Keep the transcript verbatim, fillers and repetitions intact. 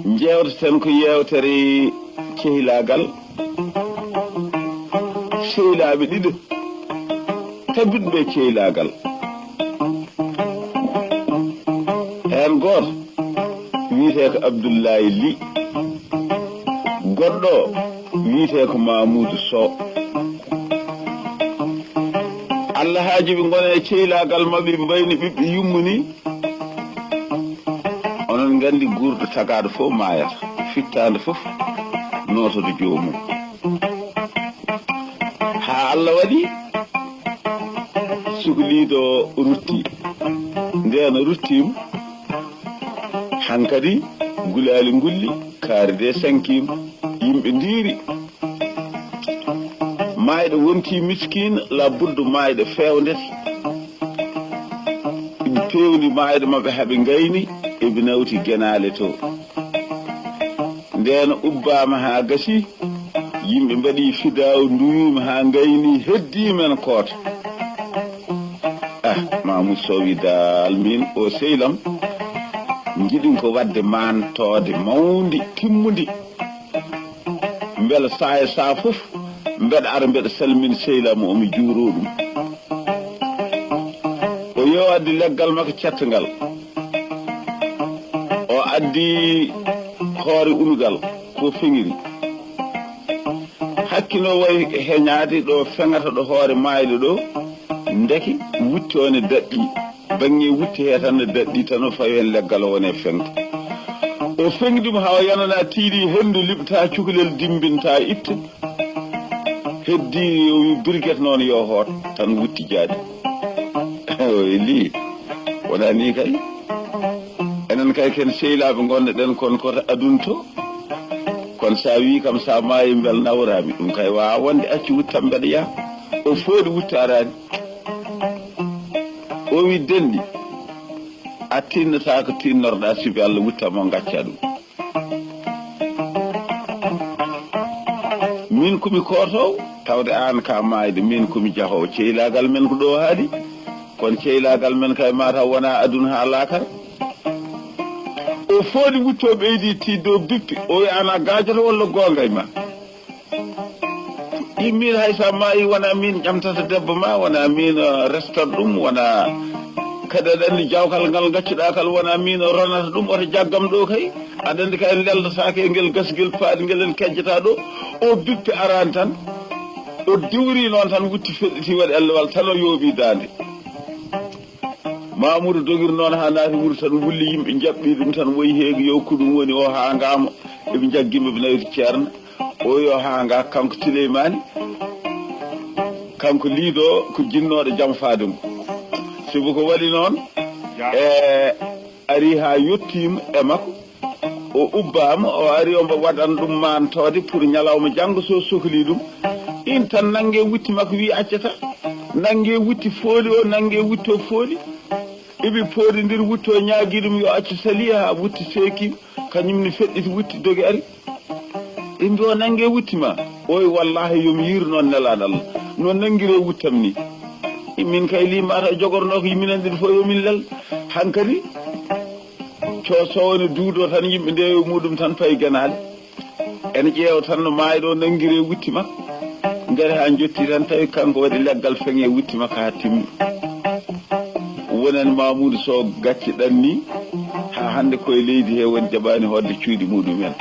Njeewtaten ko yeewtere ceylaagal, seylaaɓe ɗiɗo tabitɓe ceylaagal. Heen gooto wiyetee ko Abdullahi Li, goɗɗo o wiyetee ko Mamuudu Sow. Allah haaji ɓe ngona e ceylaagal maɓɓe, ɓe mbayni ɓiɓɓe yummu ni. Onon nganndi guurɗo tagaaɗo fof maayata, fittaande fof noototo joomum. Haa Allah waɗi sukliiɗo rutti. Ndeen ruttiima, hankadi gulaali ngulli, kaari de sankiima, yimɓe ndiiri. Maayɗo wonti miskiin, labuddo maayɗo feewndete. Ɓe peewndi maayɗo maɓɓe haa ɓe ngayni, eɓe nawti genaale to. Ndeen ubbaama haa gasi, yimɓe mbaɗi fidaawu, nduwiima haa ngayni, heddii men koota. Ah, Mamoudou Sow wi daal, miin o sehil am, njiɗin ko waɗde maantoode mawndi, timmundi. Mbela saa e saa fof, mbeɗa ara mbeɗa salmina sehil am, omo juuroo ɗum. O yo addi leggal makko cettangal. O addi hoore unugal, ko feŋiri. Hakkino wayi heñaade ɗo feŋata ɗo hoore maayɗo ɗo, ndeke wutte o ne daɗɗi. Baŋŋe wutte he tan no daɗɗi tan, o fawi heen leggal o wone feŋde. O feŋdi mo haa o yanana tiiɗi henndu liɓta cukalel dimbinta itta. Heddi o wi birget noon yo hoot tan wutti jaaɗi. O wi lii, wona ni kay. Enen kay ken sehilaaɓe ngonnoɗen kon koto aduna to. Kono sa wi kam sa maayi mbel nawraami. Ɗum kay wawa wonde, accu wuttam mbeɗa yaha. O fooɗi wuttu araani. O wi denɗi, a tinnata ko tinnorɗa, sibi Allah wuttam o ngacca ɗum. Min komi kootoowo, tawde aan ka maayde, min komi jahoowo. Ceylaagal men ko ɗo haaɗi, kono ceylaagal men kay mataw wona aduna haa laakara. O fooɗi wutto, ɓeydi tiidde, o bippi, o wi ana gaajoto walla goonga e ma? Immin hay sa maayi wona min ƴamtata debbo ma, wona min, eh, restata ɗum, wona kadi aɗa anndi jawkal ngal gaccuɗa kal, wona min ronata ɗum, oto jaggam ɗo kay. Aɗa anndi kay en leldatake e ngel gasgel paaɗi ngel en kejjata ɗo. O bippi arani tan, o diwri noon tan wutti feɗɗiti waɗi allewal tan o yooɓi daande. Mamoudou dogiri noon haa naati wuro tan wulli yimɓe njaɓɓi ɗum tan woyi heegi yo ko ɗum woni o haa ngaama. Eɓe njaggimo ɓe nawiti ceerno. O yo haa nga kanko Sileymaani, kanko Liido ko jinnooɗo jam faade mo. Sibu ko waɗi noon, e ari haa yottiima e makko, o ubbaama, o ari omo waɗan ɗum maantoode pour ñalawma janngo so sokli ɗum. In tan nannge wutti makko wi accata, nannge wutti fooli o, nannge wutti o fooli. Iɓe poodindiri wutto ñaagi ɗum yo accu sali haa wutti seeki, kañum ne feɗɗiti wutti dogi ari. Ɓe mbi o nannge wutti ma, oy wallahi yo mi yiiru noon nelaaɗo Allah, no nanngiree wuttam ni. Min kay limata jogorno ko yiminen ɗiɗo fof yo min lel. Hankadi cosowo ne duudo tan yimɓe ndeyo muɗum tan payi genaale. Ene ƴeewa tan no maayi ɗo nanngiri e wutti makko. Ngari haa njotti tan tawi kanko waɗi leggal feŋe e wutti makko haa timmi. Wonan Mamoudou Sow gacce ɗanni haa hannde koye leydi he woni jaɓaani hoɗde cuuɗi muɗumen.